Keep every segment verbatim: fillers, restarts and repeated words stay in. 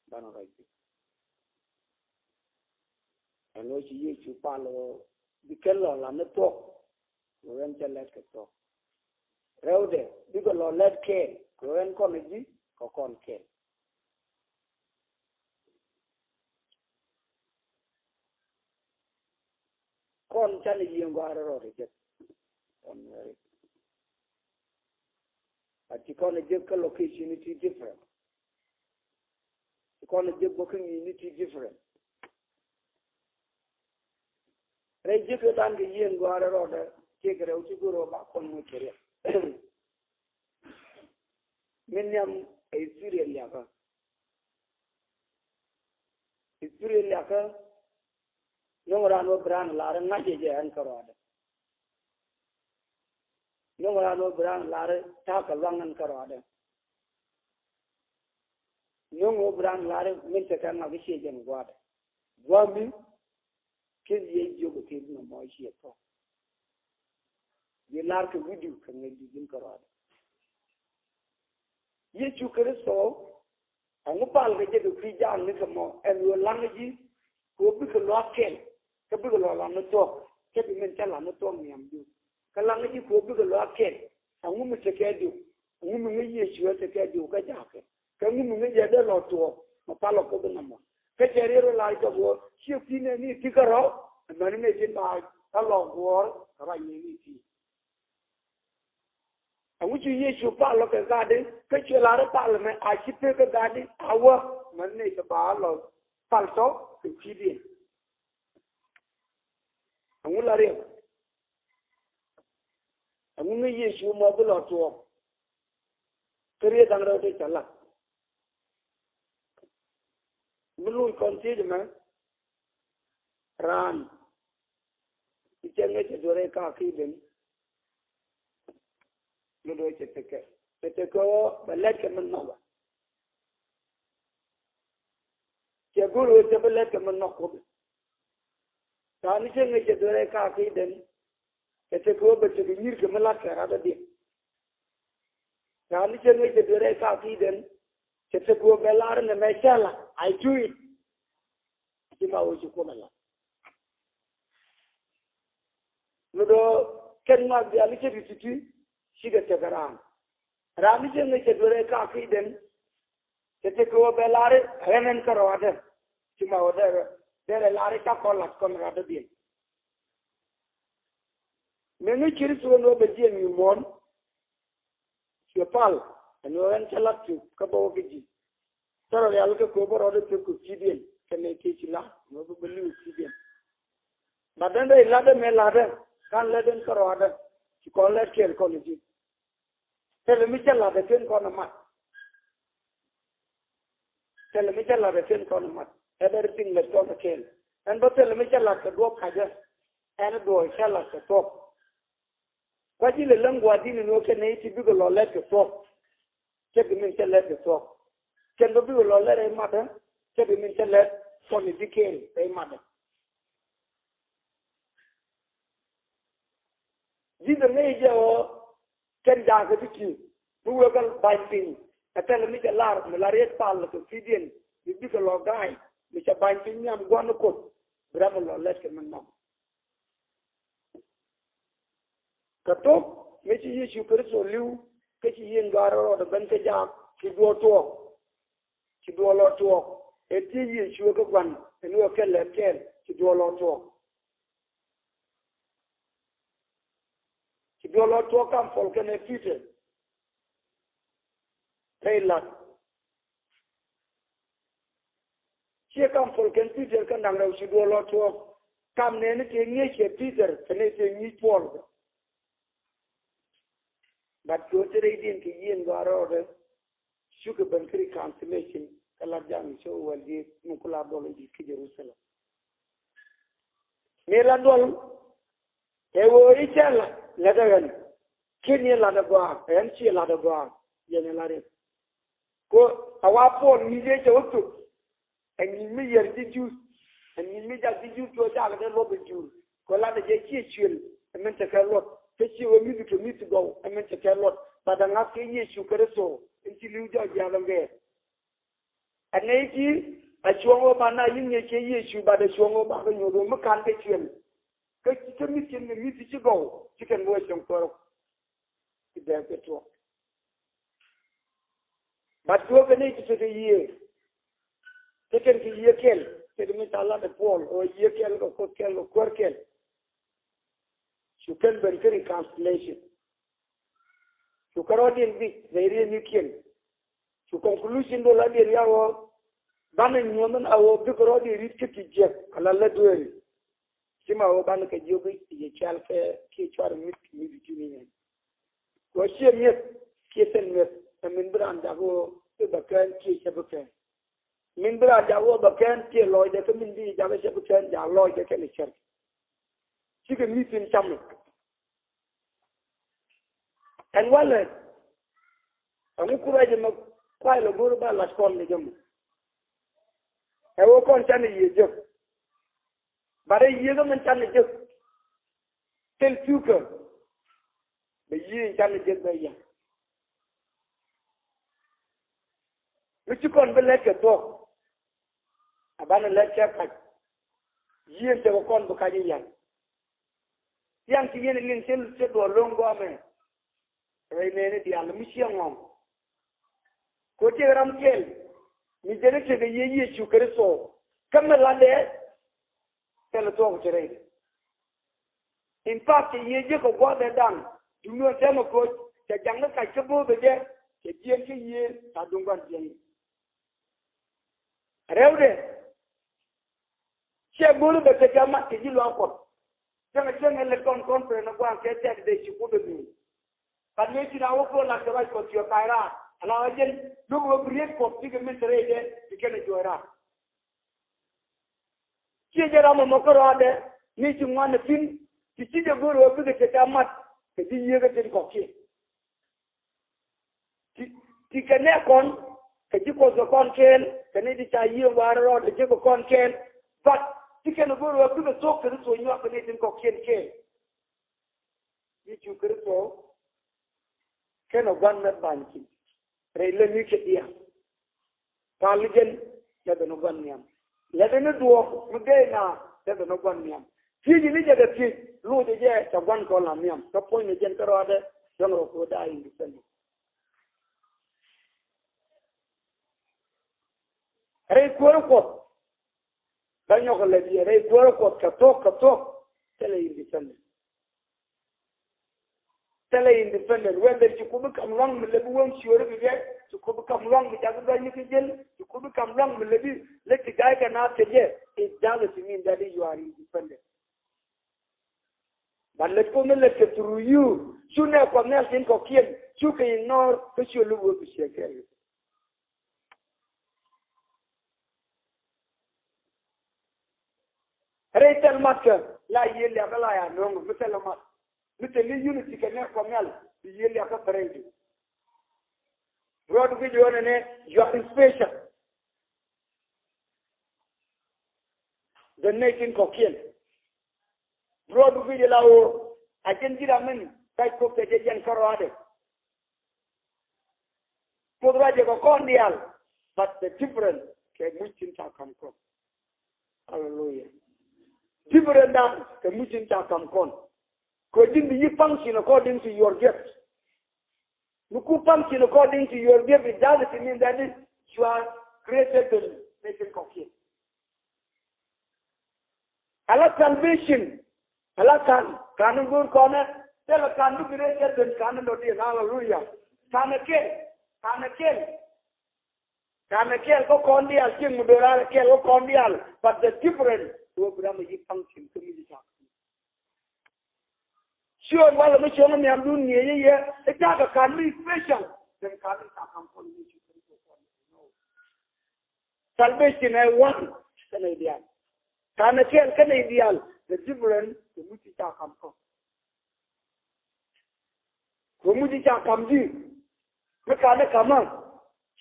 banɛ rɔ̱ ji̱. Ɛn ɣöö ci Yecu pal ɣöö bi kɛn lɔ la ni thuɔ̱k, kɛ ɣöö ɛn cɛ lɛt kɛ thuɔ̱k. Rɛwdɛ bikɛ lɔ lɛt kɛɛl, kɛ ɣöö ɛn kɔn ji̱ kɛ kɔn kɛɛl. Kɔn canɛ yiëë gɔaa rɔɔdɛ jek. Kɔn ŋäri. A ci kɔn jek kä location ti different. Ci kɔn jek bä kä ŋi̱i̱ni ti different. Rɛy jek kä dan kɛ yiëë gɔaa rɔɔdɛ jek rɛw ti goro ba kɔn mu kɛ riɛk. Min nhiam ɛ Israel liakä. Israel liakä. Nöŋ raan wä bi raan lar ŋa̱cɛ jɛ ɛn kärɔadɛ. Nöŋ raan wä bi raan lar ta̱a̱ kɛ luaŋ ɛn kärɔadɛ. Nöŋ wä bi raan lar min tekɛ ŋa̱k i̱ ciɛ jɛn gua̱a̱dɛ. Gua̱a̱ mi ki̱n yɛ jiök kɛ ki̱n nɔmɔ i̱ ciɛ thuɔ̱k. Bi lar kɛ wi̱diw kɛ ŋäc di ji̱n kärɔadɛ. Yecu Kritho, ɛŋu pal kɛ jɛ kɛ kui̱ jaakni kɛ mɔ ɛn ɣöö laŋ ji̱ kɛ ɣöö bikɛ luaak kɛl kä bikɛ lɔ la̱t ni thuɔ̱k. Cä bi min cä la̱t ni thuɔ̱k nhiam ji̱ kɛ laŋ ji̱ kɛ ɣöö bikɛ luaak kɛl. Ɛŋu mi tekɛ diw? Ɛŋu mi ŋäc Yecu ɛ tekɛ diw kä jaakɛ? Kɛ ŋu mi ŋäc jɛ dee lɔ tuɔɔk mɛ pal ɔ koth inɔmɔ? Kä cɛ riet rɔ la̱r jɔk ɣöö ciɛ kui̱ nɛɛni ti kärɔ̱. Ɛmɛni nɛy tin ba kä lɔ guɔ̱ɔ̱r kɛ ruac nɛɛni ti. Ɛŋu ci Yecu pal lɔ kɛ gatdi kä cuɛ lar i̱ pal mɛ a ci pek kɛ gatdi a wä mɛ nɛy kɛ ba lɔ pal tɔ kɛ kui̱diɛn. Ɛŋu la riɛk? Ɛŋu ŋäc Yecu mɔ bi lɔ tuɔɔk? Kä riet da̱ŋ rɛw ti cɛ lat. Mi luny kɔn thiec mɛ raan i̱ cɛ ŋäc cɛ duer ɛ kaak ki̱i̱dɛn. Luɔt ɣöö cɛ tekɛ cɛ tekɛ ɣöö bɛ lɛt kɛ mi nhɔk ɛ. Cɛ go̱r ɣöö cɛ bi lɛt kɛ mi nhɔk Kuoth. Raan ni cɛ ŋäc cɛ duer ɛ kaak ki̱i̱dɛn. Cɛ tekɛ ɣöö bɛ tekɛ nyi̱r kɛ mi la̱t kɛ rat dɔ̱diɛn. Raan ni cɛ ŋäc cɛ duer ɛ kaak ki̱i̱dɛn. Cɛ tekɛ ɣöö bɛ lar nɛ mɛ cɛ la̱t I do it. Ci ma wee ci Kuoth a la̱t. Luɔt ɣöö kɛn ŋɔak diaal i̱ cä ti ti̱ti̱ cikɛ tekɛ raan. Raan mi cä ŋäc cɛ duer ɛ kaak ki̱i̱dɛn. Cɛ tekɛ ɣöö bɛ lar i̱ ɣän ɛn kärɔadɛ. Ci ma wee derɛ derɛ lar i̱ ca kɔn la̱t kɔn rat dɔ̱diɛn. Mëë ŋäc Kritho ɛn ɣöö bɛ jiɛn wi̱i̱ muɔ̱ɔ̱n. Cuɛ pal ɛn ɣöö ɛn cä la̱t tuk kä bä wä kä ji̱. Thilɛ rial kä köp bä rɔɔdɛ pek kɛ kui̱diɛn kɛnɛ tëë ci la̱t mɛ bä bä li̱w kui̱diɛn. Bat den rɛy la̱tdä mëë la̱tdä ka̱n lät den kärɔadä. Ci kɔn lät kɛɛl kɔn ji̱. Thilɛ mi cä la̱tdä ken kɔn ɛ mat. Thilɛ mi cä la̱tdä ken kɔn ɛ mat. Everything lät kɔn ɛ kɛɛl. Ɛn bä thilɛ mi cä la̱t kɛ duɔ̱ɔ̱p ka̱cä. Ɛn duɔ̱ɔ̱p cä la̱t kɛ thuɔ̱k. Kua̱c ilɛ läŋ gua̱a̱r di̱n in ɣöö kɛn nɛy ti bikɛ lɔ lɛt kɛ thuɔ̱k. Cä bi min cä lɛt kɛ thuɔ̱k. Kɛn bä bikɛ lɔ lɛt rɛy matdä. Cä bi min cä lɛt kɔn i̱ bi kɛɛl rɛy matdä. Ji̱thɛ ŋäc jɛ ɣöö kɛn jaakɛ bi ti̱i̱ mi wëë kɛ ba̱ny piny. Ɛ thilɛ mi cɛ lar mi la riet pal kɛ kui̱diɛn mi bikɛ lɔ ga̱a̱c mi cɛ ba̱ny piny nhiam gua̱n ni Kuoth. Bi ram mi lɔ lɛt kɛ min nhɔk. Kɛ thok mëë ci Yecu Kritho li̱w kä ci yieen gɔaa rɔɔdɛ ben kä jaak ci duɔl tuɔɔk. Ci duɔl lɔ tuɔɔk. Ɛ ti Yecu kä gua̱n ɛn ɣöö kɛ lɛt kɛɛl ci duɔl lɔ tuɔɔk. Ci duɔl lɔ tuɔɔk kam puɔl kɛnɛ Peter. Rɛy la̱t. Ciɛ kam puɔl kɛn Peter kä naŋ rɛw ci duɔl lɔ tuɔɔk. Kam nɛɛni tëë ŋi̱eec cɛ Peter kɛnɛ tëë ŋi̱i̱c puɔl. Bat kɛ ɣöö te rɛydiɛn kɛ yieen gɔaa rɔɔdɛ. Cukɛ ben kä reconciliation kä la̱t ja̱a̱ŋ cɛ wä wäl ji̱ mi ku la duɔl in di̱t kä Jerusalem. Mi la duɔl ɛ ɣöö i̱ cɛ la̱t lätdä ɣän. Kiɛn yɛ la̱t ɛ gɔaa ɛ ɣän ciɛ la̱t ɛ gɔaa. Yɛn ɛ la̱t in ko a wa Puɔl ŋi̱i̱c ëë cɛ wä thuk. Ɛ ŋi̱i̱c mi yɛr ji̱ Juudh. Ɛ ŋi̱i̱c mi jak ji̱ Juudh tuɔɔk cakɛ dee luɔp ɛ jur. Kɛ lat ɛ jɛ ciɛ cuël ɛ min tekɛ luɔt. Kä ciɛ wä mi̱th kɛ mi̱th gɔw ɛ min tekɛ luɔt. Bat ɛ ŋa̱th kɛ Yecu Kritho in ci li̱w jɔɔc jiath ɛn gɛɛr. Ɛ nɛy ti a cuɔ̱ŋ ɣöö ba na yi̱n ŋi̱eec kɛ Yecu, bat ɛ cuɔ̱ŋ ɣöö ba kɛ nyuɔ̱th ɣöö mi ka̱n kɛ cuɛl. Kä, kä mi̱th cin kɛ mi̱th ti ci gɔw, ci kɛn bi wä cieŋ kuäärä ti dɛɛk kɛ tuɔɔk. Bat tuɔɔk kɛ nɛy ti tekɛ yiëë. Tekɛn kɛ yiëë kɛl, tekɛ mi ca lat ɛ Puɔl, ɣöö yiëë kɛl kɛ Kuoth kɛl kɛ kuäär kɛl. Cu kɛn ben kä reconciliation. Cu kärɔɔdiɛn bi̱c rɛy riet nikiɛn. Cu conclusion duɔl a diɛn ya ɣöö banɛ nyuɔ̱th in a ɣöö bikɛ rɔɔdiɛn ri̱t kä ti jiäk ala lät dueeri. Ci ma ɣöö banɛ kɛ jiök i̱ yɛ cɔal kɛ kiɛ cuarɛ mi̱th mi̱th ji̱ ni yɛn. Kɛ ɣöö ciɛ mi̱eth kiɛ thil mi̱eth ɛ min bi raan jak ɣöö i̱ bɛ kɛn kiɛ cɛ bi kɛn. Min bi raan jak ɣöö bɛ kɛn kiɛ lɔcdɛ kä min bi jak cɛ bi kɛn jak lɔcdɛ kɛn i̱ cär. Cikɛ mi̱th in cam i̱ Ɛn walɛ, ɛŋu kurac ɛmɛ kuay lɛ go̱o̱r ba lac kɔn kɛ jɛ mɔ. Ɛ wä kɔn canɛ yiëë jek. Bat ɛ yiëë kä min canɛ jek. Thil tukä. Bɛ yiëë in canɛ jek bɛ yɛn. Mi ci kɔn bi lɛt kɛ thuɔ̱k. A banɛ lɛt kɛ kac. Yiëë in tekɛ kɔn bi kac i̱ yɛn. Thiaŋ ti yɛn ɛ liŋ cɛ, cɛ duɔl lo̱ŋ gɔmɛ. Rɛy nɛɛni diaal mi ciɛ ŋɔ̱ŋ. Kɛ ɣöö tëëkɛ ram kɛl mi jɛn ɛ tëëkɛ Yiëë Yecu Kritho. Kä mi latdɛ thilɛ thuɔ̱k ti rɛydɛ. In fact, cɛ Yiëë jiäk kɛ gua̱a̱thdɛ da̱ŋ. Duundɛ ɛn tɛmɛ koc cɛ jaŋ ni kac kä bo̱o̱thɛ jɛ. Cɛ jiɛɛn kä Yiëë ca duŋ gua̱n jiɛɛn. Rɛwdɛ. Ciɛ go̱o̱ri bɛ tekɛ mat kɛ ji̱ luaak Kuɔth. Cäŋɛ cäŋɛ lɛ kɔn conference ni gua̱a̱ŋ kɛ tɛk dee ci Kuoth ɛ nööŋ. Kat mëë ci na wä Kuoth lat kɛ ruac Kuɔth ciɛ pay raar ala ɣä jɛn duŋ wä bi riet Kuɔth bikɛ min te rɛydɛ bi kɛn ɛ juɔc raar. Ciɛ jɛ ram ɛmɔ kä rɔaadɛ ni ci ŋuan ɛ thi̱n ti ci jɛ go̱o̱ri wä bikɛ tekɛ mat kɛ ji̱ Yiëë kä tin kɔ̱kiɛn. Ti, ti kɛ nɛ kɔn kɛ ji̱ Kuɔth kɛ kɔn kɛɛl kɛ ni ti ca Yiëë Wa̱a̱ rɔɔdɛ ji̱ kɛ kɔn kɛɛl. But ti kɛn go̱o̱r wä bikɛ thok kɛ ni thok nyuak kɛ ni tin kɔ̱kiɛn kɛɛl. Yecu Kritho kɛn ɛ gua̱n mɛ ba̱ny thi̱n rɛy lɛ ni kɛ diaal. Pal jɛn lɛ ben ɔ gua̱n nhiam. Lɛ ben ɔ duɔ̱ɔ̱k mi gɛy na lɛ ben ɔ gua̱n nhiam. Thiec ni jɛ kɛ thiec luucɛ jɛ cɛ gua̱n kɔn la nhiam. Kä puɔ̱ny ni jɛn kä rɔadɛ jɔn rɔ kuɔ da̱a̱ independent. Rɛy kuäärä Kuɔth. Bä nyɔk lɛ biɛ rɛy kuäärä Kuɔth kɛ thuɔ̱k kɛ thuɔ̱k. Thilɛ independent. Thilɛ independent. Whether ci Kuoth bi kam luaŋ mi lɛ bi wäŋ ciööri bi jɛ, ci Kuoth bi kam luaŋ mi jakä gäny ni kä jɛn, ci Kuoth bi kam luaŋ mi lɛ bi lɛ ti ga̱y kɛ naath kɛ jɛ. It doesn't mean that you are independent. But lɛ Kuoth ni lɛ kɛ through you. Cu nɛ Kuɔth nhial tin kɔ̱kiɛn cu kɛ ignore kä cu luk wee bi ciɛ kɛɛl. Rɛy thil mat kä la yiëë liak kä la ya nöŋ mi thil mat. Mi thil ni unity kɛ nɛ kɔmial bi yiëë liak kä bɛ rɛy di. Broad video nɛ nɛ you are special. The nation kɔkiɛn. Broad video la wo a jɛn ji̱ ram min kac kok kɛ jɛ jɛn kärɔadɛ. Kuoth ruacɛ kɛ kɔn diaal, but the different kɛ muc tin ca kam kɔn. Hallelujah. Different dan kɛ muc tin ca kam kɔn. Kɛ ji̱n bi yi function according to your gift. Mi ku function according to your gift, it doesn't mean that is you are created in nation kɔkiɛn. Ala salvation, ala kan, kan in go̱o̱r kɔnɛ, thilɛ kan bi gɛ rɛy kɛ ben kan in dɔ̱diɛn, hallelujah. Kan in kɛl, kan in kɛl. Kan in kɛl kä kɔn diaal, cieŋ mi do̱raar kɛl kä kɔn diaal, but the different, wä bi ram a yi function kä mi yi cak. Ciöön walɛ mi cuɔ̱ŋ nhiamdun ŋi̱eecä yɛ, i̱ cakɛ kan mi special, den kan in cak kam kɔn mi ci kɔn kɔn. Salvation ɛ one kä nɛy diaal. Kanɛ kɛɛl kä nɛy diaal, the different kɛ muc ti ca kam kɔ. Kɛ muc ti ca kam di. Mi kanɛ kamä.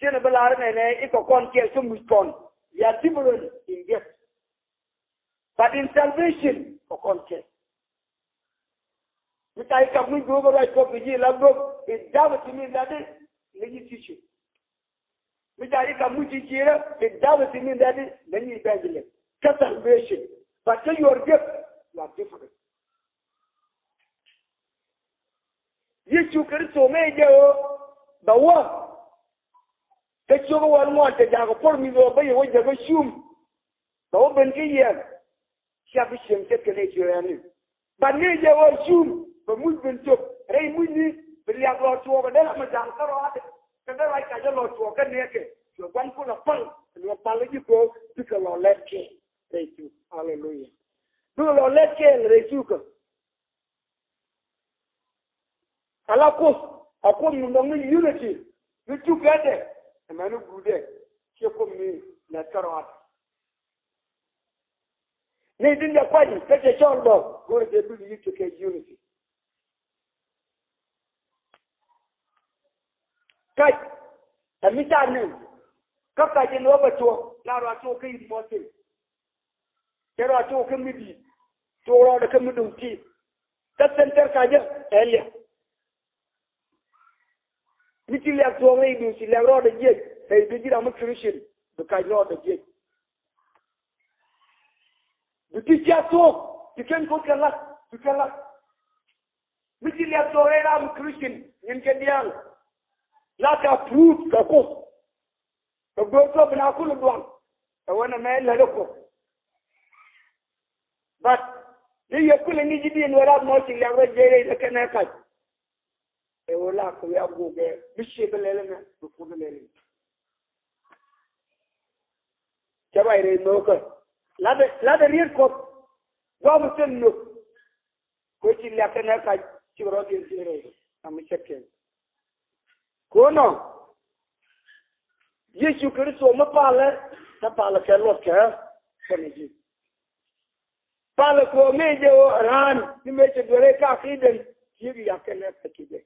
Ciɛnɛ bi lar nɛnɛ i̱ kɛ kɔn kɛɛl kä muc kɔn. They are different in gift. But in salvation, kɛ kɔn kɛɛl. Mi ca i̱ kap mi go̱o̱k ruac kɔk kɛ ji̱ la go̱o̱k, it doesn't mean that is, ni ji̱ teaching. Mi ca ji̱ ka muc ji̱ ciëërä, it doesn't mean that it, then you evangelist. Kä salvation. But kä your gift, you are different. Yecu Kritho ŋäc jɛ ɣöö bɛ wä. Kä ciök wäl ŋuan cɛ jakä puɔ̱r mi ɣöö bä yɛ wä jɛ bä cum. Bɛ wä ben kä yɛn. Cia bi cieŋ ce̱tkɛ nɛy ti rɛɛni. But ni jɛ ɣöö cum bɛ muc ben cop rɛy mucni bi liak lɔ tuɔɔk kɛ dee ram mi ja̱a̱ŋ kärɔaadɛ. Kɛ dee ruac kacä lɔ tuɔɔk kä nɛɛkɛ cuɛ gua̱n kulɛ päl. Ni wä pal ji̱ köök bikɛ lɔ lɛt kɛɛl rɛy thuk. Aleluya. Bikɛ lɔ lɛt kɛɛl rɛy thukä. Ala Kuoth a Kuoth mi nɔŋ ni unity ni tukädɛ. Ɛmɛni guudɛ ciɛ Kuoth mi lɛt kärɔaadɛ. Ni tin jɛ kuany kä cɛ cɔl bä go̱o̱rɛ jɛ bil yi̱k ti kɛ unity. Kac ɛ mi ca nɛn kä kac in wä bɛ tuɔɔk la rɔ a tuɔɔk kä in mɔthin. Cɛ rɔ a tuɔɔk kä mi di̱i̱t tuɔɔk rɔɔdɛ kä mi duŋ ti̱i̱t. Kä center kacä ɛ liak. Mi ci liak tuɔɔk rɛy duŋ ci liak rɔɔdɛ jiɛc rɛy duŋ ji̱ ram mi Christian bi kac rɔɔdɛ jiɛc. Bi ti cia thuɔ̱k ti ken Kuoth kɛ la̱t bi kɛ la̱t. Mi ci liak thuɔ̱k rɛy ram Christian nyin kɛ diaal. La kɛ proof kɛ Kuoth. Kɛ go̱o̱r thuɔ̱k bi na kul duaŋ. Kɛ wänɛ mɛ lät ɛ Kuoth. But ni yɛ kulɛ ŋi̱c i̱ di̱i̱n wä ram mɔ ci liak rɔ jiɛc rɛy lɛ kɛnɛ kac. Ɛ ɣöö la kɛ wi̱i̱ a guukɛ mi cië bi lɛl ɛmɛ bi Kuoth lɛl ɛmɛ. Cɛ ruac rɛy nhöökä. Latdɛ latdɛ riet Kuɔth. Gua̱a̱th mi thil nhök. Kɛ ci liak kɛnɛ kac ci rɔ diɛn thiee rɛy ram mi cɛ kɛn. Kɛ ɣöö nɔ Yecu Kritho mi palɛ kä palɛ kɛ luɔt kɛ kɛnɛ ji̱. Palɛ kɛ ɣöö mëë jɛ ɣöö raan ni mëë cɛ duer rɛy kaak i̱ den ci liak kɛnɛ kac ci jɛ.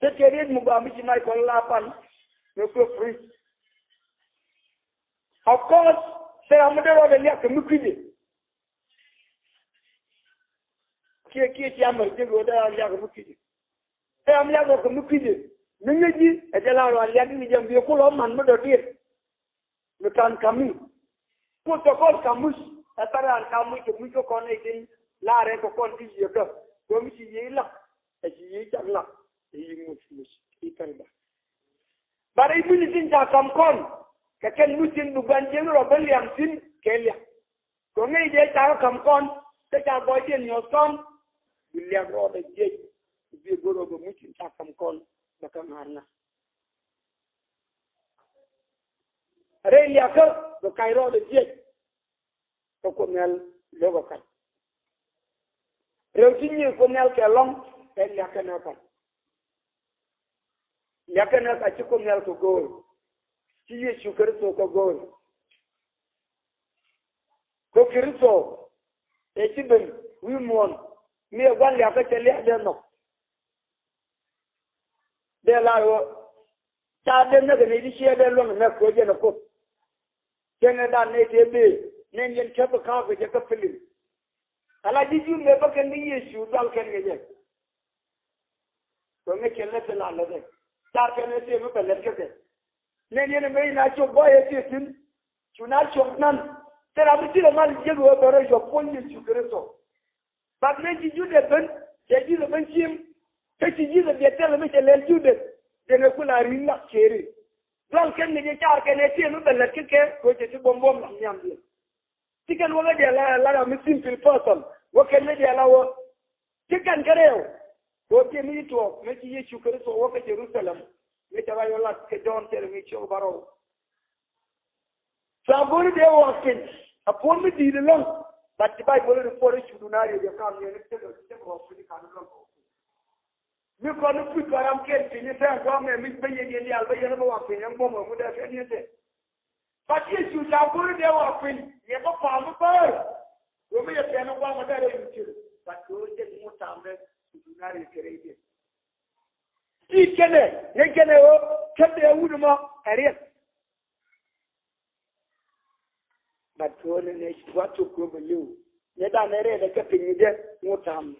Thilɛ riet mi gɔaa mi ci Michael la pan mi kuɛ preach. Of course thilɛ ram mi dee rɔɔdɛ liak kɛ mi kui̱dɛ. Kiɛ kiɛ ci amär jek ɣöö dee rɔɔdɛ liak kɛ mi kui̱dɛ. Thilɛ ram liak rɔ kɛ mi kui̱dɛ. Mi ŋäc ji̱ ɛ jɛ la rɔɔdɛ liak ji̱ ni jɛ mi biɛ kulɛ man mi dɔ̱diɛn. Mi ka̱n ka̱m mi. Kuoth kɛ kɔn ka̱m muc ɛ thar an ka̱m muc kɛ muc kä kɔn nɛy tin laarɛ kɛ kɔn ti yiëë kä. Kɛ mi ci yiëë lak ɛ ci yiëë cak lak ɛ yiëë muc muc i̱ pɛl bä. Ba rɛy muc ni tin ca ka̱m kɔn kɛ kɛn muc tin bi gua̱n jiɛn rɔ ben liam tin kɛ liam. Kɛ ŋäc jɛ ca kä ka̱m kɔn kä ca gɔɔydiɛn nyuɔ̱th kɔn. Bi liak rɔɔdɛ jiɛc bi go̱r rɔ bɛ muc tin ca ka̱m kɔn bɛ kä ŋa̱r ŋa̱r. Rɛy liakä bɛ kac rɔɔdɛ jiɛc. Kä Kuoth Nhial lo̱k ɛ kac. Rɛw ti nyiëë Kuoth Nhial kɛ lɔ̱ŋ ɛ liakä nɛ kac. Liakä nɛ kac ci Kuoth Nhial kɛ go̱o̱r. Ci Yecu Kritho kɛ go̱o̱r. Kɛ Kritho ɛ ci ben wi̱i̱ muɔ̱ɔ̱n mi ɛ gua̱n liakä cɛ liak dee nhɔk. Dee la ɣöö ca dee näk ɛ nɛy ti ciɛ dee luäŋ ɛ näk kɛ ɣöö jɛn ɛ Kuoth. Cäŋɛ dan nɛy tëë bëë nɛn yɛn cäp ɛ ka̱a̱k kɛ jɛ kä pilim. Ala ji̱ Juudh mëë bä kɛn kɛ Yecu dual kɛn kɛ jɛ. Kɛ ŋäc kɛn lät ti la lätdɛ car kɛn ɛ tëë mi bɛ lät kä kɛ. Nɛn yɛn ɛ mëë na cop bä yɛ tëë thi̱n. Cu na cop nan thil ram mi ci lɛ mal jiäk ɣöö bɛ rɔ yɔp puɔ̱ny Yecu Kritho. But mëë ci Juudh ɛ ben cɛ Ji̱thɛ ben cim. Kä ci Ji̱thɛ biɛ thilɛ mi cɛ lɛl Juudh ɛ. Dɛŋɛ ku la ri̱i̱ŋ lak ceri. Dual kɛn ni jɛ car kɛn ɛ tiɛn mi bɛ lät kä kɛ kɛ cɛ ti buɔ̱m buɔ̱m lam nhiam diɛ. Ti kɛn wä kä diɛ la la ram mi simple person wä kɛn mi diɛ la wä. Ti kɛn kä rɛw. Kɛ wä tiɛn mi ci tuɔɔk mi ci Yecu Kritho wä kä Jerusalem. Mi cɛ ba yɔ lat kɛ Jɔ̱ɔ̱n thilɛ mi ciök ba rɔw. Cua go̱ri dee wak piny a puɔl mi di̱i̱t ɛlɔ̱ŋ. But ti Bayböl ri puɔl ri cudun a riɛk ɛ kam yɛn ri cek ɛ cek ɛ wak piny kan ɛlɔ̱ŋ. Mi kɔn ni puc kɔn ram kɛn piny ni tɛn kɔn mɛ mi bä yɛn yɛn diaal bä yɛn bä wak piny ɛn buɔ̱m ɛ mu dee kɛn yɛn tɛ. But Yecu cua go̱ri dee wak piny yɛ bä pa̱a̱m mi bäär. Wä mi yɛ kɛn ni gua̱a̱m ɛ dee rɛ yuc cir. But kɛ wä jɛn mu ta̱a̱m dee cudun a riɛk kɛ rɛy diɛn. Ti kɛnɛ ni kɛnɛ wä kɛn dee wut mɔ ɛ riɛk. But tuɔɔnɛ nɛ ci gua̱th cop kɛ bɛ li̱w. Nɛ danɛ rɛɛdɛ kɛ piny ni jɛ ŋot tam.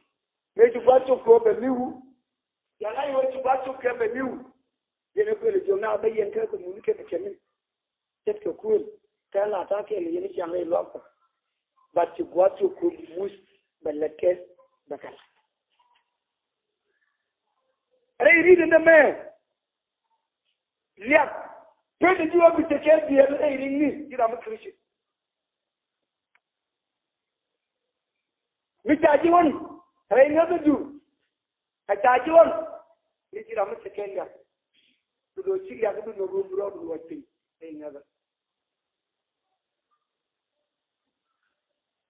Nɛ ci gua̱th cop kɛ bɛ li̱w. Yala yɛ wä ci gua̱th cop kɛ bɛ li̱w. Yɛn ɛ kuël ɛ jiök na bä yɛn kä kɛ mun kɛ kɛ kɛn ni. Ce̱tkɛ kuël kɛ la ta̱a̱ kɛɛl yɛn i̱ ciaŋ rɛy luaak Kuɔth. But ci gua̱a̱th ci kuël muc bɛ lät kɛ bɛ kɛ la. Rɛy ri̱t ɛn ɛmɛ liak pet in ji̱ wä bi tekɛ biɛl rɛy ri̱ŋni ji̱ ram mi Christian. Mi ca ji̱ wän rɛy ŋäthädu. Ɛ ca ji̱ ɣɔn ni ji̱ ram mi tekɛ liak. Bi do̱ ci liak bi nɔ ruɔ̱m rɔɔd luɔc piny. Ɛ ŋäthä.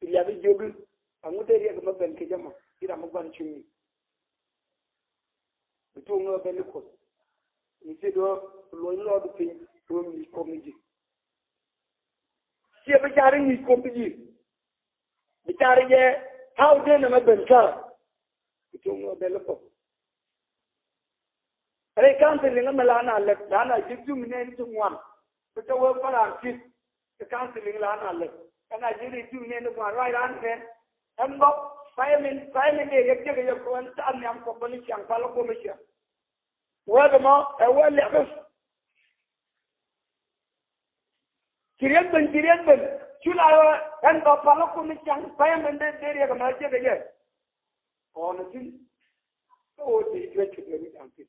Bi liak i̱ jiök i̱ aŋu dee riɛk mɛ ben kɛ jɛ mɔ ji̱ ram mi gua̱n cuŋni. Bi tuɔɔk ni ɣä ben i̱ Kuoth. Ni ci do̱ luɔc rɔɔd piny ruɔ̱m ni kɔm ni ji̱. Ciɛ bi car i̱ ŋi̱i̱c kɔm ni ji̱. Bi car jɛ how dee nɛmɛ ben kä. Bi tuɔɔk ni ɣä ben i̱ Kuoth. Rɛy counseling ɛmɛ la na lɛp la na ji̱ duŋ nɛn ti ŋuan. Bi te wee paran tit ti counseling la na lɛp ɛn a ji̱ ri duŋ nɛn ti ŋuan ruac ran nɛn. Ɛn bä payment payment dee yɛ jek yɛ kuɛn ta nhiam kɔ bä ni ciaŋ pal kɔ mi ciaŋ. Wee kɛ mɔ ɛ wee lɛp. Ci riɛk ben ci riɛk ben cu la ɛn bä pal kɔ mi ciaŋ payment dee dee riɛk ɛmɛ jek yɛ. Ɔn a thi̱n kä ɣöö te juɛc kɛ riɛk wi̱c an thi̱n.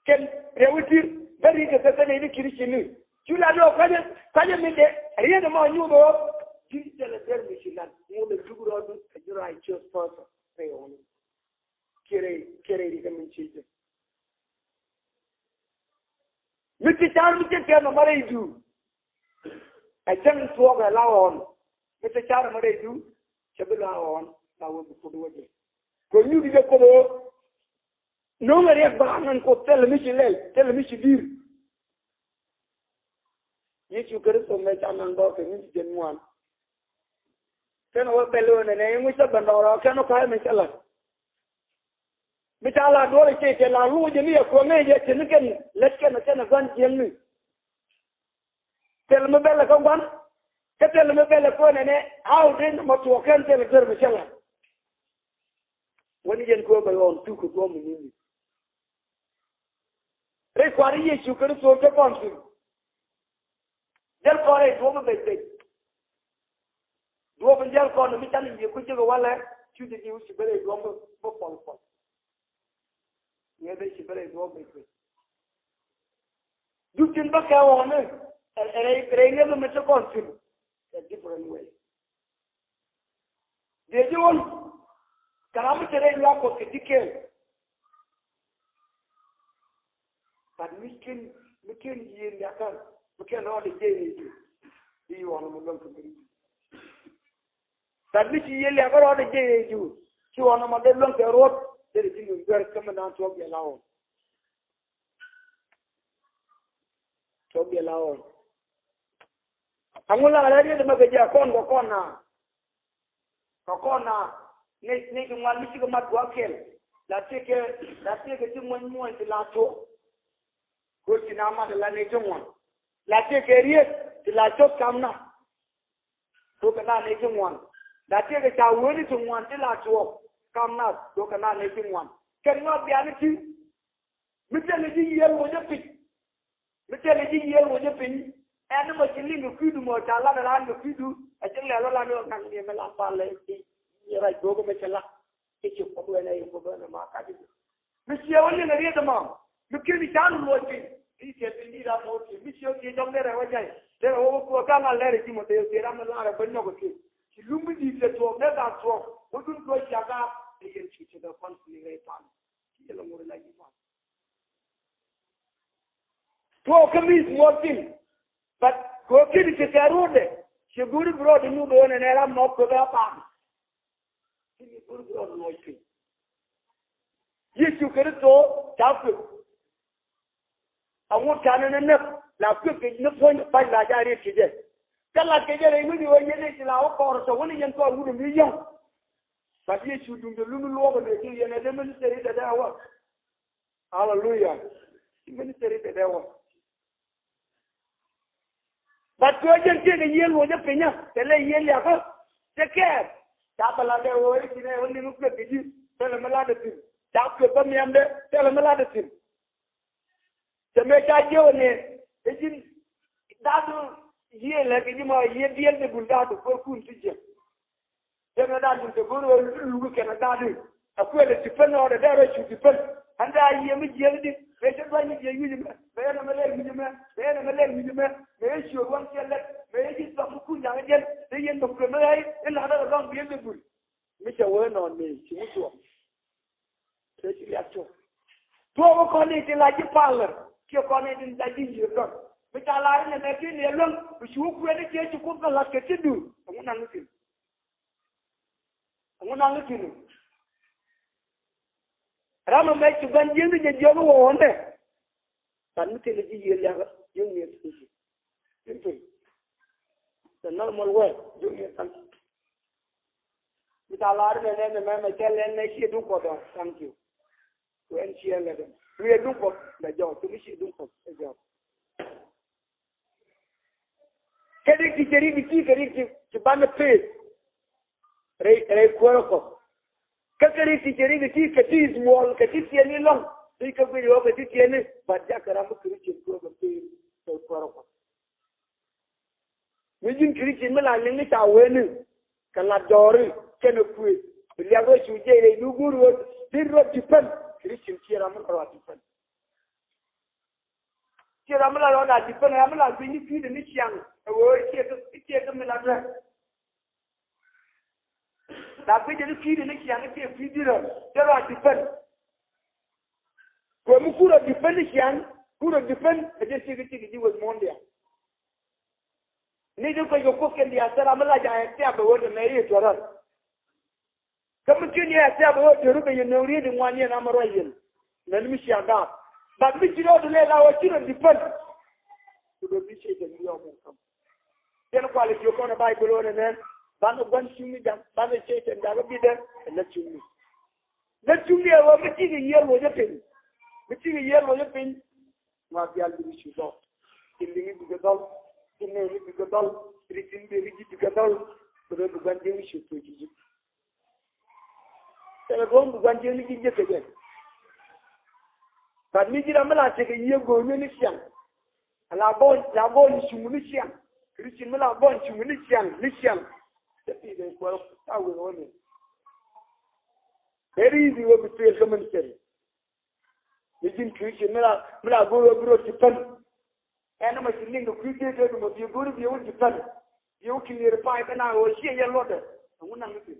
Kɛn riɛk wi̱c thi̱n bä ri̱t kɛ thäthäni ni Christian ni. Cu la ni ɔ ka̱nyɛ ka̱nyɛ min dee riet ɛmɔ nyuuth ɣöö ji̱n thilɛ der mi ci lat ŋuɔ̱t ɛ luk rɔɔdu ɛ ji̱ righteous person rɛy ɣɔni. Kiɛ rɛy kiɛ rɛy riet ɛmɛ ci jɛ. Mi ti car mi cɛ kɛn ɔ ma rɛy duur. Ɛ cäŋ tuɔɔk ɛ la ɣɔn. Mi te car mɛ rɛy du cɛ bi la ɣɔn la wä bi kut wä jɛ. Kɛ nyuth jɛ kut wä. No̱o̱ŋ ɛ riɛk baaŋ ɛn kut thilɛ mi ci lɛl thilɛ mi ci di̱i̱r. Yecu Kritho mɛ ca naŋ dɔɔk kɛ mi ci jɛn ŋuan. Kɛn wä bɛl wä nɛnɛ iŋuc cä bɛn dɔɔk rɔɔk kɛn wä ka̱a̱c mi cä la̱t. Mi ca la duɔl i̱ cɛ cɛ la luuc ni yɛ kuɔŋ i̱ yɛ cɛ ni kɛn lät kɛn kɛn ɛ gua̱n jiäkni. Thil mi bɛlɛ kä gua̱n kä thil mi bɛlɛ kuɔnɛ ni how dee nɔmɔ tuɔɔk kɛn thil thil mi cä la. Wä ni yɛn kuɔ bɛ ɣɔn tuk kɛ guɔ̱m mi ni. Rɛy Kua̱r Yecu Kritho te kɔn thi̱n. Jäl kɔn rɛy duɔ̱ɔ̱p mi bɛc bɛc. Duɔ̱ɔ̱p in jäl kɔn mi can in yie ku jiäk walɛ cu jɛ diw ci bä rɛy duɔ̱ɔ̱p mi bä pɔl pɔl. Ŋäth ɛ ci bä rɛy duɔ̱ɔ̱p bɛc bɛc. Duk tin bä kɛ ɣɔni rɛy ŋäth mi te kɔn thi̱n. A different way. Diɛ ji̱ ɣɔn kɛ ram mi te rɛy luaak Kuɔth kɛ ji̱ kɛɛl. But mi ken mi ken yiëë liakä mi ken rɔɔdɛ jiɛc rɛy ji̱. Bi ɣɔn mi luäŋ kɛ mi ri ji̱. But mi ci yiëë liakä rɔɔdɛ jiɛc rɛy ji̱ ci ɣɔn ɛmɔ dee luäŋ kɛ ruɔ̱t dee rɛ ji̱ mi guɛr kä mi naan tuɔɔk biɛ la ɣɔn. Cɔ biɛ la ɣɔn. Aŋu la rɛ riet mɛ kɛ jɛ kɔn kɛ kɔn na. Kɛ kɔn na ni ni ti ŋuan mi cikɛ mat gua̱a̱k kɛl. La tëëkɛ la tëëkɛ ti muɔ̱ny muɔ̱ny ti la tuɔk. Kɛ ti na mat la ni ti ŋuan. La tëëkɛ riet ti la cɔt kam na. Duɔ̱kɛ na ni ti ŋuan. La tëëkɛ ca weni ti ŋuan ti la tuɔk kam na. Duɔ̱kɛ na ni ti ŋuan. Kɛn ŋɔak biani ti. Mi thilɛ ji̱ yiël wä jɛ piny. Mi thilɛ ji̱ yiël wä jɛ piny. Ɛn ni mɔ ci liŋ kɛ kui̱du mɔ ca lat ɛ ran kɛ kui̱du. Ɛ ci lɛl wä lat ni ɣän ka̱n ni mi la pal lɛ i̱ rac go̱o̱k mi ci la. I̱ ci kuɔth wɛn ɛ i̱ kuɔth wɛn ɛ ma kac i̱. Mi ciɛ wä liŋ ɛ riet ɛmɔ. Mi kiɛn i̱ ca ni luɔc piny. I̱ ciɛ piny i̱ ram mɔ wä kiɛ mi ciɛ wä kiɛ jɔk derɛ wä jay. Derɛ wä wä kuɔth ka̱n a lɛr ɛ ji̱ mɔ derɛ derɛ ram mi lar ɛ bä nyɔk ɛ kiɛ. Ci lum mi di̱i̱t lɛ tuɔɔk dee gat tuɔɔk wä dun tuɔɔk cia gaat. Ɛ yɛn ci ci dee kɔn ci rɛy pan. Ci jɛ lɛ ŋot ɛ la ji̱ pan. Tuɔɔk kä mi̱i̱th muɔɔr thi̱n. But kɛ ɣöö ki̱n ti kɛ ruɔ̱tdɛ ci go̱ri bi rɔɔdɛ nyuth ɣöö nɛnɛ ram mɔ kueth ɛ pa̱a̱m. Ki̱n ti go̱ri bi rɔɔdɛ luɔc thi̱n. Yecu Kritho ca kueth. A ŋut ca nɛn ɛ näk la kueth kɛ ni puɔ̱ny pa̱c la ca riet kɛ jɛ. Kä lat kɛ jɛ rɛy wi̱ni ɣöö yɛn i̱ ci la wä kɔɔr tɔ wä ni yɛn kɔɔr wut ɛ mi yɔ̱ŋ. But Yecu duundɛ lumi luɔk ɛ luee ci yɛn ɛ dee ministeri dee dee wä. Aleluya. Ministeri dee dee wä. But kɛ ɣöö jɛn tëëkɛ yiëë luɔcä pinyä tɛ lɛ yiëë liakä. Tɛ kɛɛr ca bɛ la dee ɣöö i̱ ci nɛ ɣöö liŋ kueth kɛ ji̱ tɛ lɛ mi latdɛ thi̱n. Ca kueth bä miɛmdɛ tɛ lɛ mi latdɛ thi̱n. Te mëë ca jiök ni, ɛ ji̱n da̱a̱du yiëë lɛ kɛ ji̱ mɔ yiëë diɛl dee bul da̱a̱du kuäär kun ti jiäk. Jɛn ɛ da̱a̱du te go̱o̱r ɣöö luk kɛn ɛ da̱a̱du. Ɛ kuël ɛ ti pän ɣɔɔdɛ dee rɔ cu ti pän. Ɛn da̱a̱ yiëë mi jiäk di mëë cä dua̱ny mi jiäk wi̱c mɛ mëë yɛn ɛmɛ lɛl wi̱c mɛ mëë yɛn ɛmɛ lɛl wi̱c mɛ mëë yɛ ciöör waŋ cɛ lɛt mëë yɛ ji̱ thɔk mi kun jakä jɛn dee yɛn bä kuël mi ɣäi in la̱t dee rɔ lɔŋ diɛl dee bul. Mi cɛ wee nɔɔn mëë ci mi tuɔɔk. Te ci liak tuɔɔk. Tuɔɔk kɔn i̱ ti la ji̱ palä kiɛ kɔn i̱ ti la ji̱ yiëë kɔn. Mi ca la i̱ nɛ mɛ ti ni ɛlɔ̱ŋ bi ci wä kuɛn i̱ kiɛ ci kuoth kɛ la̱t kɛ ti duur. Ɛŋu naŋ i̱ thi̱n? Ɛŋu naŋ i̱ thi̱n? Ram ɛmɛ ci gua̱n jiäkni jɛ jiök i̱ wä ɣɔ̱ndɛ. Ran mi thilɛ ji̱ yiëë liakä jiök ni ɛ thi̱n. Simple. The normal way jiök ni ɛ thi̱n. Mi ca lar nɛ nɛ nɛ mɛ mɛ cɛ lɛn nɛ ciɛ duŋ Kuɔth ɔ. Thank you. Ku ɛn ciɛ lɛ dɛn wiɛ duŋ Kuɔth lɛ jɔw tu mi ciɛ duŋ Kuɔth ɛ jɔw. Kɛ rik ti cɛ rik ti ci kɛ rik ti ci banɛ pee. Rɛy rɛy kuäärä Kuɔth. Kä kɛ rik ti cɛ rik ti kɛ ti is muɔl kɛ ti tiɛni lɔŋ. Ti kɛ guic ɣɔw kɛ ti tiɛni bat jakɛ ram mi kɛ rik cɛ kuäärä kɛ pee rɛy kuäärä Kuɔth. Mi ji̱n Krithian mi la liŋ ni ca weni kɛ la dɔɔri kɛnɛ kuëë bi liak rɔ cu jiɛc rɛy ni guur ɣöö bi rɔ depend. Krithian ciɛ ram mi la rɔ depend. Ciɛ ram mi la rɔ depend ram mi la guic ni kui̱dɛ ni ciaŋ. Ɛ ɣöö ciɛ kä ciɛ kä mi la duer. La guic ni kui̱dɛ ni ciaŋ ciɛ kui̱di rɔ cɛ rɔ depend. Kuɛ mi kurɛ depend ni ciaŋ kurɛ depend ɛ jɛ cik cik ji̱ weth muɔ̱n diaal. Ni di kuec kɛ kuoth kɛn diaal thil ram mi la ja̱ ɛ tiap ɛ wä dɛ mɛ i̱ tuɔrän. Kä mi ki̱n yɛ ɛ tiap ɛ wä dee rut ɛ yɛ nöŋ riet i̱ ŋuan yɛn amɛ ruac yɛn. Nɛn mi cia gaak. But mi ci rɔɔd lɛ la wä ci rɔ depend. Ku dee bi Cɛytan bi yɔm wä kam. Yɛn kualɛ jiök kɔn ɛ Bayböl ɣän ɛnɛ banɛ gua̱n cuŋni jam banɛ Cɛytan jakä bitdɛ ɛ lät cuŋni. Lät cuŋni ɛ ɣöö mi cikɛ yiëë luɔcä piny. Mi cikɛ yiëë luɔcä piny. Ŋɔak diaal bikɛ cu dhɔl. Ci liŋi bikɛ dhɔl. Ci nɛɛni bikɛ dhɔl. Ritin bi riji̱ bikɛ dhɔl. Kɛ ɣöö bi gua̱n jiäkni cu thuɔ̱c ji̱ ji̱. Thilɛ go̱o̱ŋ bi gua̱n jiäkni ji̱ jiäk kɛ jɛ. Gat mi ji̱ ram mi la tekɛ yiëë go̱o̱nyni ni ciaŋ. La gɔɔny la gɔɔny cuŋ ni ciaŋ. Krithian mi la gɔɔny cuŋ ni ciaŋ ni ciaŋ. Cɛ pi̱i̱th ɛ kuäär a wëë ɣöö ni. Ɛ ri̱i̱th i̱ ɣöö bi tuëël kä min cɛri. Ni ji̱n Krithian mi la mi la go̱o̱r ɣöö bi rɔ depend. Ɛn ɛmɔ ci liŋ kɛ kui̱ dee dee dumɔ biɛ go̱o̱r i̱ biɛ wä depend. Biɛ wä clearify kɛ na ɣöö ciɛ yɛ luɔtdɛ. Ɛŋu naŋ ni thi̱n?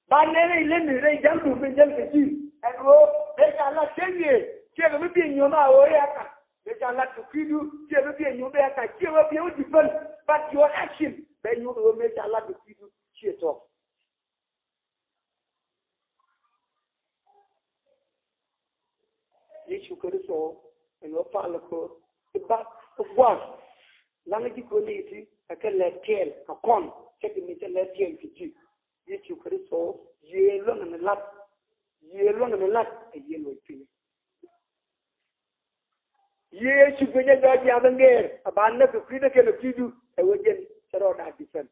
Ba nɛn rɛy leni rɛy ja̱ŋdu min jäl kɛ ji̱ ɛn ɣöö mëë ca lat tëë wiee ciɛ kɛ mi biɛ nyuɔ̱th a ɣöö i̱ ɛ kac. Mëë ca lat kɛ kui̱du ciɛ mi biɛ nyuɔ̱th i̱ ɛ kac ciɛ ɣöö biɛ wä depend. But your action bɛ nyuɔ̱th ɣöö mëë ca lat kɛ kui̱du ciɛ tɔ̱. Yecu Kritho ɛn ɣöö palä ko̱r i̱ ba i̱ gua̱a̱th. Laŋä ji̱ ko̱r ni iti ɛ kɛ lɛt kɛɛl kɛ kɔn cɛ kɛ mi cɛ lɛt kɛɛl kɛ ji̱. Yecu Kritho yiëë luäŋɛ ni la̱t. Yiëë luäŋɛ ni la̱t ɛ yiëë luɔc piny. Yiëë Yecu guic ɛ jɔɔc jiath in gɛɛr ɛ ba näk kɛ kui̱dä kɛnɛ kui̱du ɛ wee jɛn cɛ rɔɔda depend.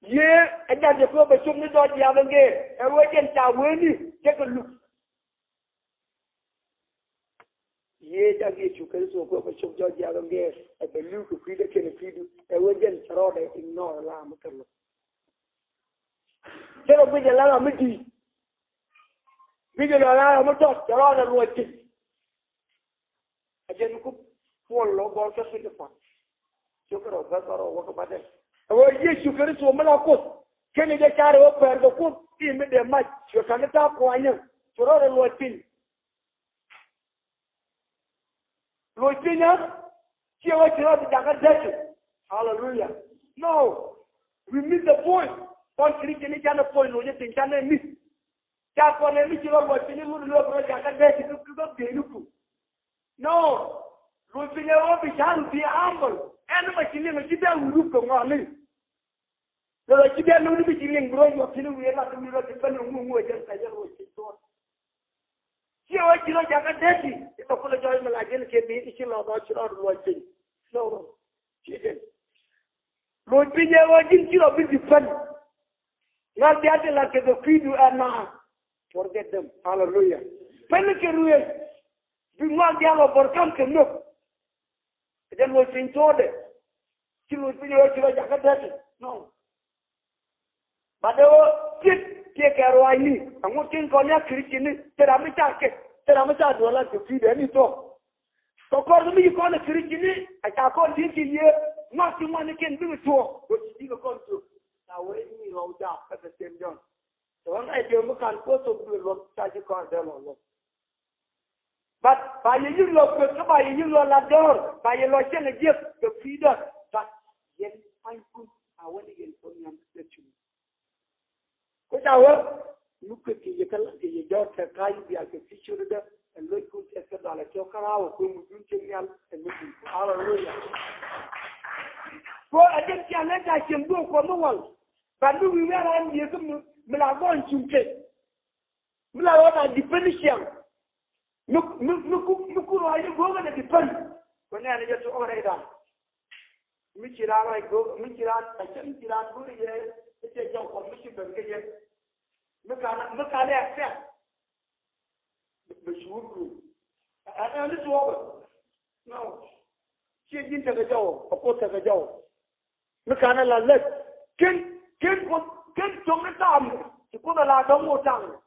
Yiëë ɛ jak jɛ kuɛ bɛ cop ni jɔɔc jiath in gɛɛr ɛ wee jɛn ca weni cɛ kɛ luk. Yiëë jak Yecu Kritho kuɛ bɛ cop jɔɔc jiath in gɛɛr ɛ bɛ li̱w kɛ kui̱dä kɛnɛ kui̱du ɛ wee jɛn cɛ rɔɔdɛ ignore la mi kɛ luk. Cɛ rɔ guic ɛ la la mi di̱i̱t. Guic ɛ la la mi tɔt cɛ rɔɔdɛ luɔc piny. A jɛn ku Puɔl lɔ gɔl kä Pilipay. Cukɛ rɔ bɛ bä rɔ wä kä bä dɛ. A wä Yecu Kritho mi la Kuoth. Kɛn jɛ carɛ wä pɛr kɛ Kuoth i̱ mi dee mac cuɛ ka̱n i̱ ta̱a̱ kuanyä. Cu rɔ rɛ luɔc piny. Luɔc piny a ciɛ wä ci rɔ bi jakä dɛcɛ. Hallelujah. No. We miss the point. Kɔn Christian ni canɛ point luɔc piny canɛ miss. Ca kɔn ɛ mi ci rɔ luɔc piny i̱ ŋut luɔc rɔ jakä dɛcɛ kɛ kɛ bɛ bieyni ku. No. Luɔc piny ɛ ɣöö bi ca̱r bi humble. Ɛn ma ci liŋ ci dee wut ruk kɛ ŋɔni. Lɔ ci dee lo̱ni bi ci liŋ bi rɔ yuɔp tini wiee lat mi rɔ ti pɛn ŋu ŋu ɛ jɛn ka jɛn rɔ ci tuɔt. Ci ɛ wä ci rɔ jakä dee ti i̱ tɔ kulɛ jɔɔc mi la jɛn kɛ mi i̱ ci lɔ dhɔ ci rɔ luɔc piny. Lɔ rɔ ci jɛn. Luɔc piny ɛ ɣöö ji̱n ci rɔ bi depend. Ŋa̱th bia ti lat kɛ kɛ kui̱du ɛn na. Forget them. Hallelujah. Pɛn kɛ ruëëc. Bi ŋɔak diaal ɔ bɔr kam kɛ nhök. Kɛ jɛn luɔc piny thuɔɔdɛ. Ci luɔc piny ɣöö ci rɔ jakä dɛ̈t. No. Bat dee ɣöö tiet tiet kɛ ruaacni. Ɛŋu tin kɔn ya Kritini? Thil ram mi ca kɛ, thil ram mi ca duɔl a kɛ pi̱i̱dɛ ni thuɔ̱k. Kɛ kɔr mi ci kɔn ɛ Kritini a ca kɔn di̱t ci yiëë. Ŋɔak ti ŋuan ni kɛn bikɛ tuɔɔk. Ɣöö ci di̱t kɛ kɔn tuɔɔk. Ca wee ni rɔw jaak kä the same John. Tɛ ɣän ɛ dieu mi kan kuäär thok duëë luɔth ca ji̱ kɔn dee lɔ luɔth. But ba yɛ yi̱k lɔ kueth kä ba yɛ yi̱k lɔ la dɔ̱r, ba yɛ lɔ cɛn ɛ jiɛk kɛ kui̱dä. But yɛn pa̱nykun a wä ni yɛn kɔn yɛn kɛ cuŋ. Kueth a wä mi kueth kɛ yɛ kä la kɛ yɛ jɔr kɛ ka̱a̱c wi̱i̱ bial kɛ future dä. Ɛ lo̱ckun tɛth kä dɔalɛ cɔk kä raawä kueŋ mi dun cieŋ nhial ɛ mi dun. Hallelujah. Ko ɛ jɛn ciaŋ ɛ ca cieŋ duɔ̱ɔ̱k kuɔth mi wal. But mi wi̱i̱ wi̱i̱ a raan yiëë kä mi, mi la gɔɔny cuŋ kɛ. Mi la ɣɔn a depend ciaŋ. Mi, mi, mi ku, mi ku rɔɔc ni go̱o̱k ni depend. Kɔ nɛɛni jɛ tuɔɔk rɛy da̱ŋ. Mi ci raan rɔɔc go̱o̱k, mi ci raan, a cɛ mi ci raan go̱o̱k yɛ, mi cɛ jɔk kɔ mi ci ben kɛ jɛ. Mi kan, mi kan ɛ accept. Bɛ, bɛ cuur kuru. Ɛ, ɛ, ɛn ni tuɔɔk. No. Ciɛ ji̱n tekɛ jɔw, a kuoth tekɛ jɔw. Mi kanɛ la lät. Ken, ken kuoth, ken cɔŋ ni tam. Ci kuoth a la dɔŋ wä taŋ.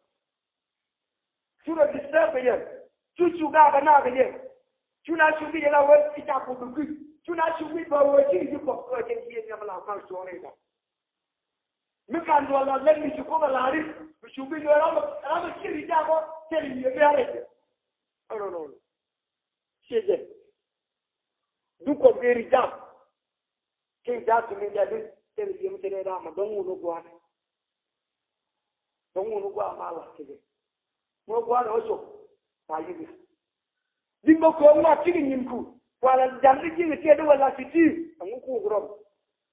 Cu rɔ disturb kɛ yɛ. Cu cu gaak kɛ naak kɛ yɛ. Cu na cu bi yɛ la wee i̱ ca kuoth bi kui̱. Cu na cu bi bä wee ci ji̱ kɔk kɛ jɛn ci yɛ nyam la mal cuɔr i̱ da. Mi kan duɔl la lät mi ci kuoth a la ri. Mi cu bi yɛ ram, ram ci ri jakɔ. Cɛ ri yɛ bi a rɛ jɛ. Ɔlɔlɔl. Ciɛ jɛ. Duk kɔn kɛ ri jam. Kɛ ri jam ti mi jɛ di kɛ ri yiem kɛ ri ram a dɔŋ wun wä gua̱a̱n. Dɔŋ wun wä gua̱a̱n ma la kɛ jɛ. Wun wä gua̱a̱n wä cok. Ma yi di. Ji̱n bä kööŋ ma ti kɛ nyin ku. Kualɛ jam di ji̱n kɛ tiɛ di wä la ti ti. Ɛŋu ku wä rɔm.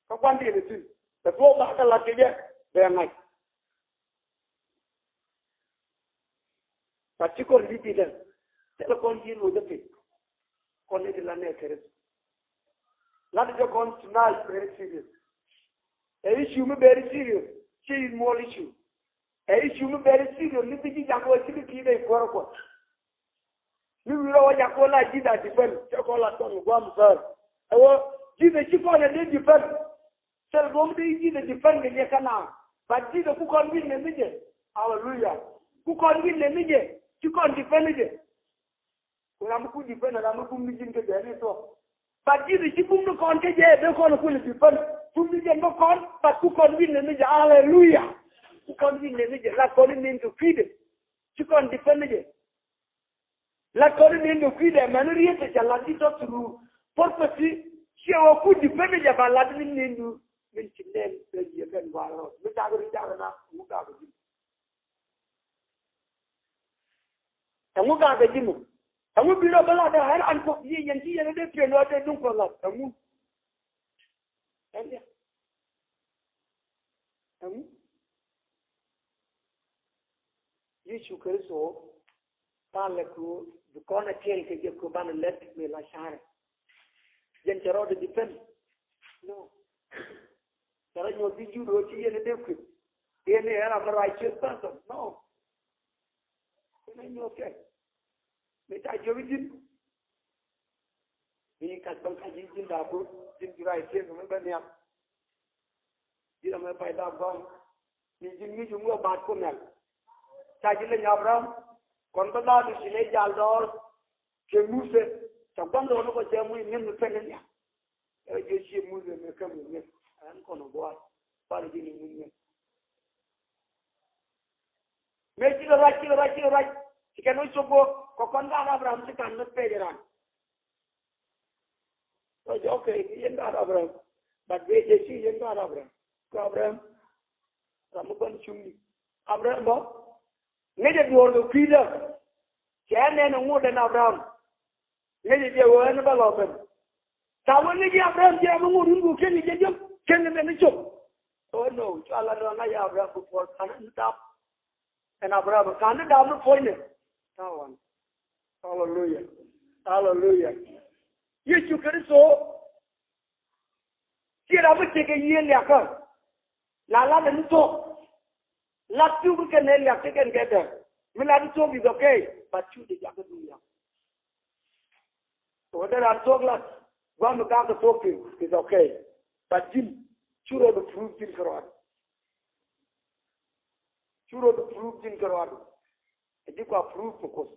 Kä gua̱n di kɛ ti. Kɛ tuɔɔk ba kɛ la kɛ jɛ. Bɛ ŋa̱c. But ci kɔn bi bi dɛn. Thilɛ kɔn ji̱ ruɔ̱c ɛ piny. Kɔn ni di la nɛ Kritho. Lat jɛ kɔn tonight very serious. Ɛ issue mi very serious. Ci in muɔl issue. Ɛ issue mi very serious. Ni bi ji̱ jam wä ci bi ki̱i̱dɛ i kuɔr kuɔth. Mi wi̱i̱ rɔ wä jak wä la ji̱ da defend. Cɛ kɔn la tɔn guam thäär. Ɛ wä ji̱ da ci kɔn ɛ dee defend. Thil duɔ̱ŋ di ji̱ dee defend kɛ jɛ kä na. But ji̱ dee ku kɔn wi̱n nɛ mi jɛ. Hallelujah. Ku kɔn wi̱n nɛ mi jɛ. Ci kɔn defend jɛ. Ku ram mi ku defend ram mi bum ni ji̱n kɛ jɛ ni thuɔ̱k. But ji̱ dee ci bum ni kɔn kɛ jɛ dee kɔn ku ni defend. Bum ni jɛ bä kɔn, but ku kɔn wi̱n nɛ mi jɛ. Hallelujah. Ku kɔn wi̱n nɛ mi jɛ. La kɔn ni min kɛ kui̱dɛ. Ci kɔn defend jɛ. Lat kɔn ni nɛn dee kui̱dɛ mɛn riet tɛ ca lat di tɔ through purpose. Ciɛ wä ku defend jɛ ba lat ni nɛn du. Min ci nɛn bɛ jiɛ kɛn gua̱a̱r rɔ mi tak ri tak na ŋu gak ji̱. Ɛŋu gak ji̱ mɔ. Ɛŋu bi rɔ bä lat dee ɣän an kɔ yiëë yɛn ci yɛn dee piɛn wä dee duŋ kɔ lat ɛŋu. Ɛŋu. Ɛŋu. Yecu Kritho tha̱a̱ŋ lɛ kɛ ɣöö bi kɔn a tiɛɛl kɛ jɛ kɛ ɣöö banɛ lät mëë la ca̱rɛ. Jɛn cɛ rɔɔdɛ defend. No. Cɛ rɔ nyuɔth bi jur ɣöö ci yɛn ɛ dee kui̱. Yɛn ɛ ram a righteous person. No. Yɛn ɛ nyuɔth kɛ. Mëë ca jiök i̱ ji̱n. Bi kac bäŋ kac ji̱ ji̱n da̱a̱ go̱o̱r ji̱n juray tiɛŋ mi bä nhiam. Ji̱n amɛ pay da̱a̱ gɔ̱a̱ŋ. Ni ji̱n mi ji̱ ŋuɔ baat kun nhial. Ca ji̱ leny Abraham. Kɔn bä da̱a̱ ni ci ley jal dɔɔr. Kɛ Muthɛ. Ca gua̱n dɔɔr ni kɔ cɛ muc nhiam ni pɛn ni nhiam. Ɛ jɛ ci Muthɛ mi käm ni nhiam. Ɛn kɔn ɔ buaar. Bal ji̱ ni muc nhiam. Mëë cikɛ ruac, cikɛ ruac, cikɛ ruac. Cikɛ ni cop bä kɛ kɔn gaat Abraham ci kan ni pɛc ran. Ruac, okay, yɛn gaat Abraham. But bee jɛ ci yɛn gaat Abraham. Kɛ Abraham. Ram mi gua̱n cuŋni. Abraham bä. Ŋäcɛ duɔ̱ɔ̱r kɛ kui̱dä. Cɛ nɛn ɛ ŋot ɛn Abraham. Ŋäcɛ jɛ ɣöö ɛn bä lɔ ben. Tha̱a̱ŋ wä ŋäcɛ Abraham jɛ ram mi ŋot run ku kɛn jɛ jɔk kɛn mɛn ni cop. Oh no, cua la dɔ̱ŋ ŋa̱c Abraham bi puɔl ka̱n ni dap. Ɛn Abraham ka̱n ni dap ni puɔ̱nydɛ. Ta̱a̱ wan. Hallelujah. Hallelujah. Yecu Kritho. Ciɛ ram mi tekɛ yiëë liakä. La lat ni thuɔ̱k. Lat thiuk kɛn ɛ liak tekɛn kɛ däk. Mi lat ni thuɔ̱k is okay. But cu dee jakä duŋ yam. So whether a thuɔ̱k lat, guam mi gak kɛ thuɔ̱k piny, is okay. But ji̱n, cu rɔ du proof ji̱n kärɔadu. Cu rɔ du proof ji̱n kärɔadu. Ɛ ji̱ kua proof kɛ Kuoth.